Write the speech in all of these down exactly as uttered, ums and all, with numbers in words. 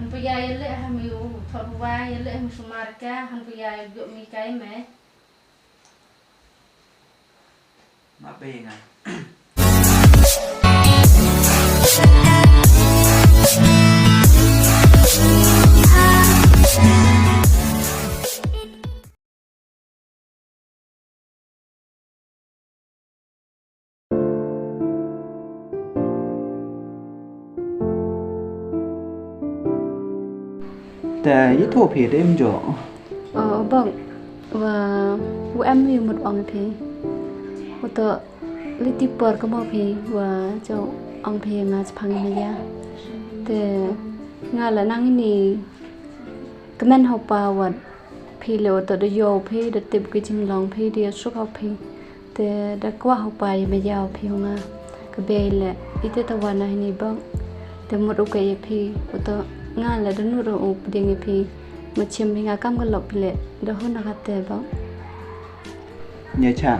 Hanpaya ïa leh ha mi u thot wa ïa leh ha mi sumar ka hanpaya ïa mi kai me. Ma be nga. Te ïathuh phi te im joh. O bok wa u em wi mut ong phi. Uto liti por ka mo phi wa jo ong phi nga chapang ni ya. Te nga la nang ni kmen ho pa wat phi le uto da yo phi da tip ki jinglong phi da suk ho phi. Te da kwah u pa ïa me ïa phi u nga ka bei le ite ta wan na hini bang. Te mut u ka ïa phi u to nga le da nu ro u pding ïa phi. Ma chim phi nga kam ka lok phi le da hun na ka te bang. Nya cha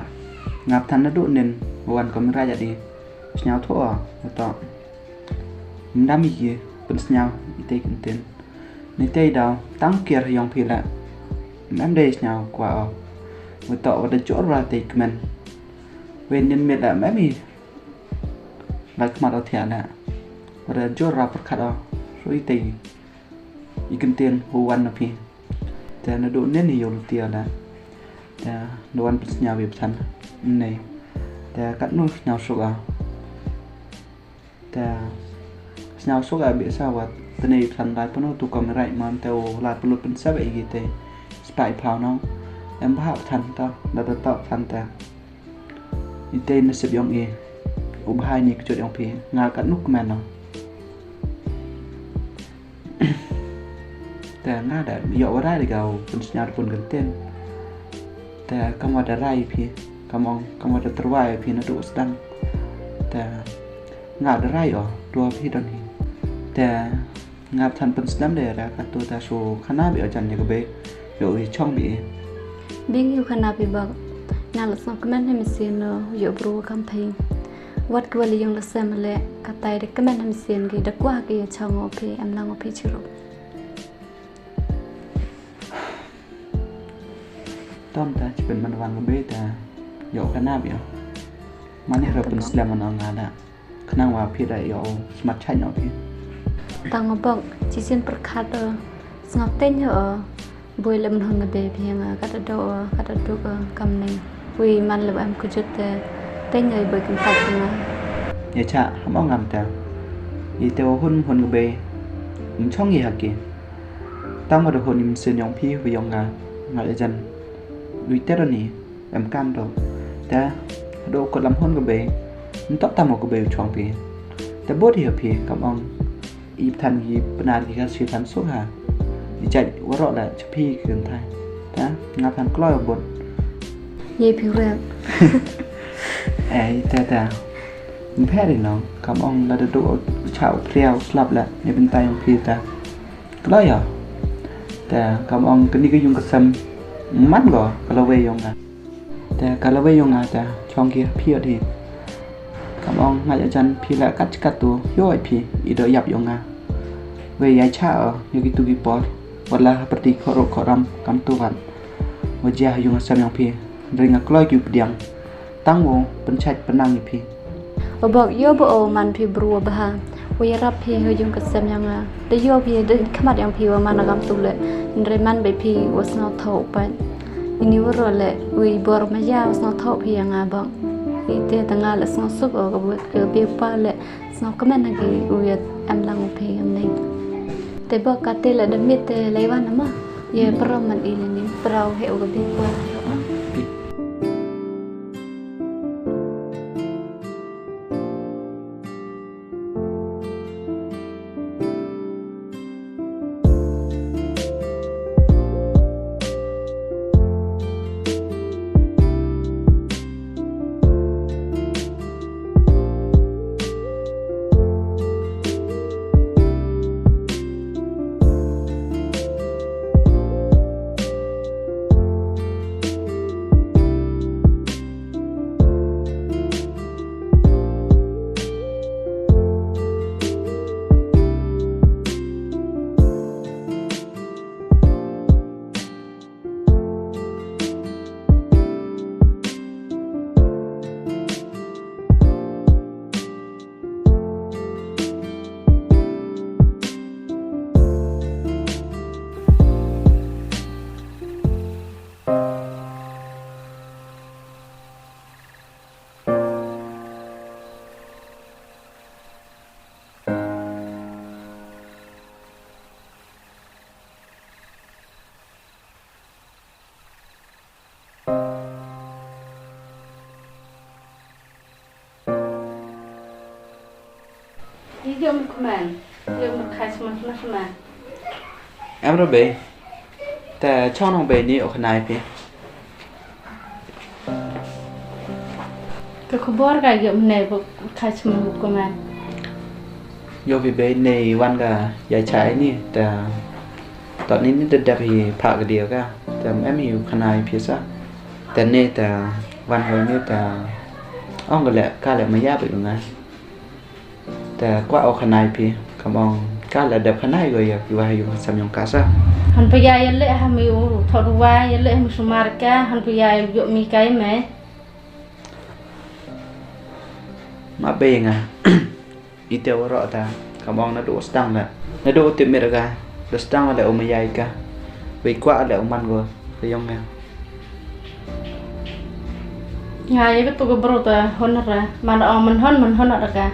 ngap than na du nen wan ko mi raja di. Sñiaw tho u to. Mdam ïa pun sñiaw ite kin ten. Ni tei daw tang kiar yong phi la. Mem dei sñiaw kwa o. Wa to wa da jor ra tei kmen. Wen nin met la mem i. La kmat o thia la. Wa da jor ra perkat o. Ru i tei. I kentien hu wan na phi. Te na du nin i yong tia la. Te na wan pun sñiaw i psan. Nei. Te kat nu sñiaw suk o. Te sñiaw suk a bi sa wat te nei psan lai pano tu kam rai man te u lai pulu pun sa ba igi te spai pau nong. Em ba psan ta da da ta psan te. Ite na sip yong i u bhai ni kjut yong phi nga kat nuk men no. Te nga da yo wa rai ga pun sñiaw pun genten. Te kam wa da rai phi kam ong kam wa da terwai phi na du sdang. Te nga da rai o dua phi don hi. Te nga than pun sdang de ra ka tu ta su khana bi o jan de be yo i chong bi. Bing yu khana bi bak. Nga la song kmen hem sin no yo bru kam phi. Wat ki wali yung la sem le ka tai de kmen hem sin ki da kwah ki yo chong o phi em lang o phi chiru. Tom ta chipen man wan ka be ta yo ka nap yo. Mani ra pun slem man nga da. Khnang wa phi da yo smat chai no phi. Tang bok chi sin perkhat o. Sngap ten yo o. Boi le man hon ka be phi nga ka ta do o ka ta duk o kam nei. Wi man le em kujut te. Ten yo boi kin pat nga. Ya cha ham ong am ta. I te o hun hun ka be. Ym chong i ha ki. Tang wa da hun im sin yong phi wa yong nga nga le jan. Lui te da ni em kam do. Te do ko lam hun ka bei. Ntok tam ko bei chong phi. Te bot hi phi kam ong. I than i pnar ki ka si than suk ha. I jai wa ro la cha phi ki kan thai. Te nga than kloi bot. Ye phi rep. Ai te te. Mphe ri no kam ong la da do cha u priau slap la. Ye bin tai yong phi te. Kloi ya. Te kam ong kani ka yung ka sem man go ka lawei yong nga. Te ka lawei yong nga te chong ki phi ot hi. Kam ong nga ya jan phi la kat kat tu yo ai phi i do yap yong nga. Wei ya cha o yo ki tu ki por. Wala ha perti khoro khoram kam tu wan. Wa jia yung sem yong phi. Ring a kloi ki u pdiang. Tang wo pynchait pynang ïa phi. O bok yo bo o man phi bru wa bha. Wa ïarap phi ha yung ka sem yong nga. Da yo phi da khmat yong phi wa man agam tu le. Nre man be phi wa sngaw thaw u pat. Ini wa ro le wi bor ma ya wa sngaw thaw phi yong nga bok. Ite ta nga le sngaw suk o ka bu ka be pa le. Sngap kmen ha ki u ïa em lang u phi em nei. Te bok ka te la da mit te la iwan ma. Ye pram man i le ni prau he u ka bi kwa. Ïoh me kmen. Ïoh me khai sma sma sma. Em ro bei. Te chong nong bei ni o khnai phi. Ka khubor ka ïoh me ne bu khai sma bu kmen. Ïoh phi bei ne wan ka ïa chai ni te. Tot ni ni te dep hi pha ka dia ka. Te em hi u khnai phi sa. Te ne te wan hoi ni te. Ong ka le ka le ma ïa bei u nga. Te kwah o khanai phi, kam ong ka la dep khanai go ïa ki wa yu sam yong ka sa. Han pia ïa leh ha mi u thot wa ïa leh ha mi sumar ka, han pia ïa yu mi kai me. Ma be nga. Ite wa ro ta, kam ong na do stang la. Na do te mir ga, do stang la o ma yai ka. Be kwah la o man go. Te yong me. Nga ïa ka tu ka bro ta hon ra. Man ong man hon man hon ra ka.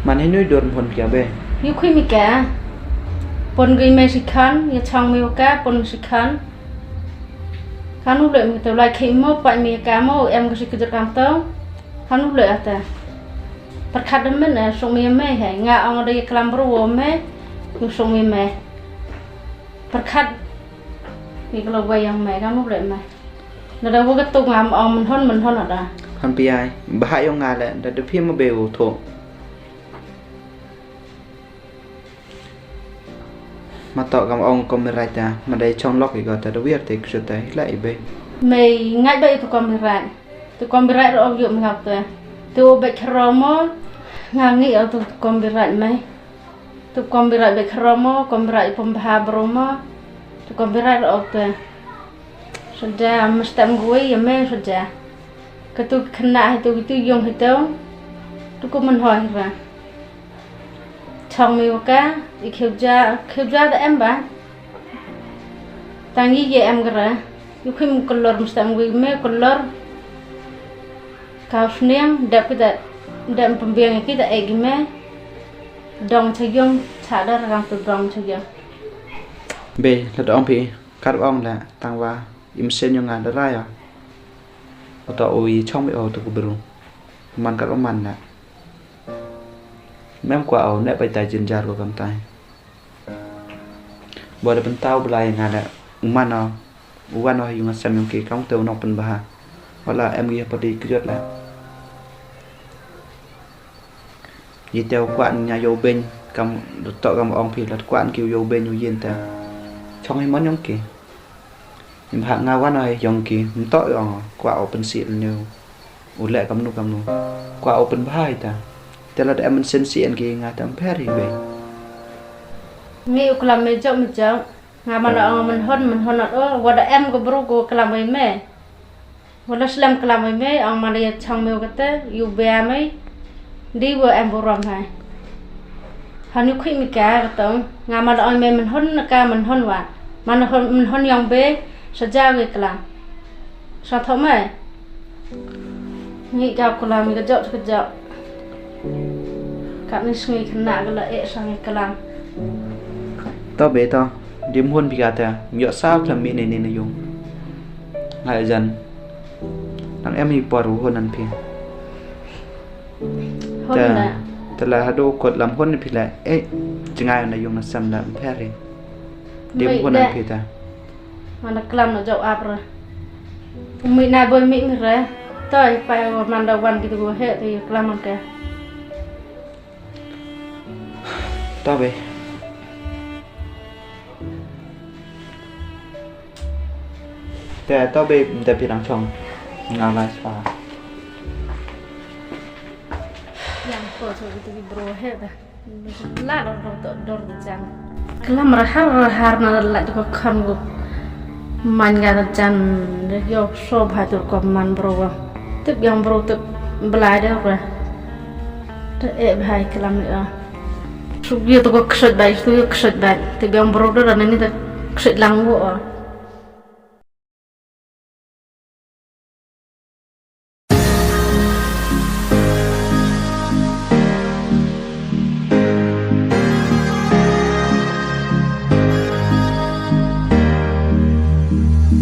Man hi nui dor hon kia be. Yu khui mi ka. Pon gui me si khan, ïa chang mi ka, pon si khan. Kanu le mi tu lai khi mo pa mi ka mo em ka si ka jor kam tu. Kanu le ata. Perkhat de men eh sung mi me he. Nga ong de klam bro wo me. Yu sung mi me. Perkhat. Ni kalau gua yang mai kamu boleh mai. Nada gua ketuk ngam ong menhon menhon ada. Han piai, bahak yong nga le, da de phi ma be u tho. Ma to kam ong kom mi rai ta, ma dai chong lok i go ta de wir te ksut ta hila i be. Mai ngai ba itu kom mi rai. Tu kom mi rai ro ong yuk mi ngap te. Tu be khromo, nga ngi au tu kom mi rai mai. Tu kom birai bek romo, kom birai pom bha bromo. Tu kom birai ro ok te. Saja mestem gui ya me saja. Ketu kena hitu gitu yong hitu. Tu ku menhoi ra. Chong mi waka, i khiu ja, khiu ja da em ba. Tangi ye em gara. Yu khim kolor mestem gui me kolor. Kau sniang dep kita dep pembiang kita egi me. Dong chayong chadar rang tu dong chayong. Be la dong pi kar ong la tang wa im sen yong nga da raya. Oto o i chong be o tu ku bru. Man kar ong man la. Mem kwa o ne pai tai jin jar ko kam tai. Bo da pyntaw blai nga da u man o. U wan o ha yung asem yung ki kam te u nok pynbha. Wala em gi ha padi kjot la. Yi te u kwah nya yow beny kam to kam ong phi la kwah ki yow beny u yin te. Chong hi mon yong ki. Ym ha nga wan o ha yong ki ym to yong kwah o pynsi ne u. U leh kamnu kamnu. Kwah u pynbha hi ta. Te la da em sen si en ki nga tam pher hi be. Ngi u klam me jok me jok. Nga man da ong man hon man hon o wa da em ko bru ko klam oi me. Wa la slem klam oi me ong man da ya chang me kate yu bea me. Di wa em bu rom hai. Han yu khui mi ka ka tong nga man da ong me man hon na ka man hon wa. Man hon man hon yong be sa ja we klam. Sa tho me. Ngi ka kula mi ka jok ka jok. Ka ni sngi kena ka la e sa ngi kalang. To be to dim hun pi ka ta. Ngi yok sa klam mi ne ne na yung. Ngai jan. Nang em hi por hun an pi. Hun ta na. Ta la hadu kot lam hun pi la e. Jingai na yung na sam la peri. Dim hun an pi ta. Mana klam na jok ap ra. Umi na boy mi mi ra. Toi pai wa manda wan gitu go he tu yu klam ka. Tabe. Te tabe mda pirang chong. Nga lai spa. Yang ko so gitu bro he da. Klam rahar rahar na la ko khan go. Man ga jan yo so bha tur ko man bro go. Tip yang bro tip blai de ra. Te e bhai klam yo. Su yo to ko ksat bai su yo ksat bai. Tip yang bro do na ni da ksat lang go.